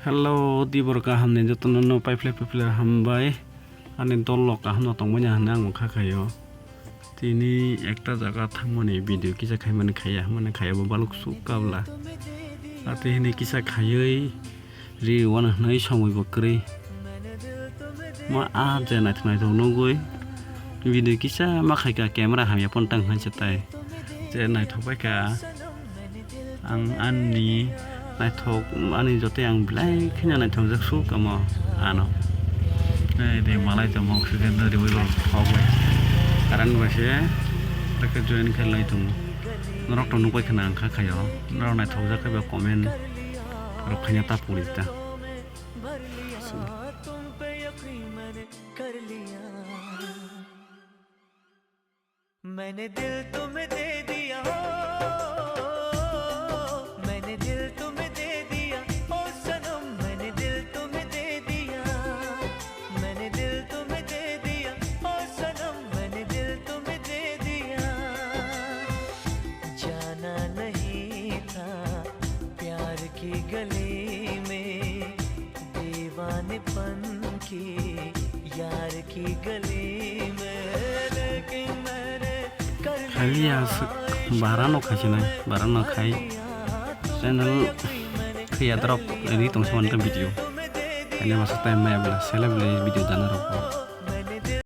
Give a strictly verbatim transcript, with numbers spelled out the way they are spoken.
Hello, dibor kaham ni jotono no paiphlai paiphlai hambai. Ani dol rok kaham no tongmani hwnwi ang kha khaio. Tini ekta jaga thangmani video kisa khaimani khaiya, hwnmani khaiya bo baluk suk kabla. Ate hini kisa khaiwi ri wana hwnwi somoi bo kwrwi. Ma a je naithok naithok nugwi video kisa ma khaika camera hamya phone tang hanse tai. Je naithok bai kha. Ang ani naithok, ani joto ang belai kheno naithokjak su kamo ano. Ei de malai tongmo oxygen no riwi rok thok bai. Current bai se reke join khe lai tongo. Norok to nukbai khna ang kha khaio. Norok naithokjak khe ba comment rok khaina ta puri ta. मैंने दिल तुम्हें दे दिया, मैंने दिल तुम्हें दे दिया, ओ सनम, मैंने दिल तुम्हें दे दिया, मैंने दिल तुम्हें दे दिया, ओ सनम, मैंने दिल तुम्हें दे दिया। जाना नहीं था प्यार की गली में, दीवानेपन की यार की गली में, लेकिन मैंने कर Khali ya bara no khai sinai, bara no khai. Channel khaya drop ri tong sa video. Ani masa time maya bela, sele bela video dana rok.